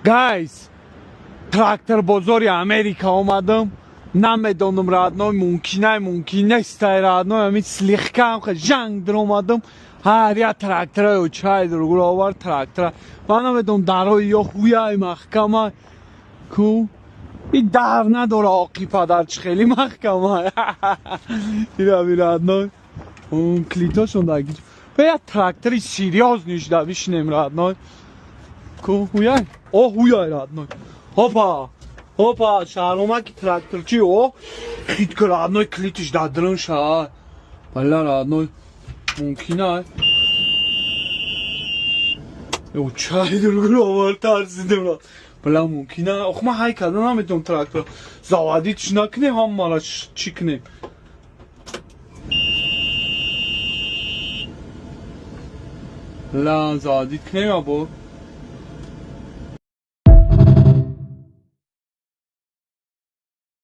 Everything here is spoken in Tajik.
Guys, трактор бозори Америка омадам. Намедонам, родной, мумкинай, мумкин нестай, родной, ами слегка жанг омадам. Ҳар я трактора ё чай дуругуро овар трактора. Ман намедонам, дарои ё ҳуяй маҳкама. Ку? И дар надора, оқи падар, чӣ хеле маҳкама. Ира би, родной. Он клитошон даги. Ба я трактори серьёзный шда бишинем, родной. Ку ҳуяй? О, ҳуяй, родной. Хопа! Хопа, шаҳромаки тракторчи, о, хит ка, родной, клитиш дадрын ша. Бала, родной, мумкин ай. Ё чай дуругуро овар, тарсидем. Бала, мумкин ай. Ох, ман ҳай карда наметавонам трактор. Заводить ш накунем, ҳамара чӣ кунем? Ла, заводить кунем ё бо?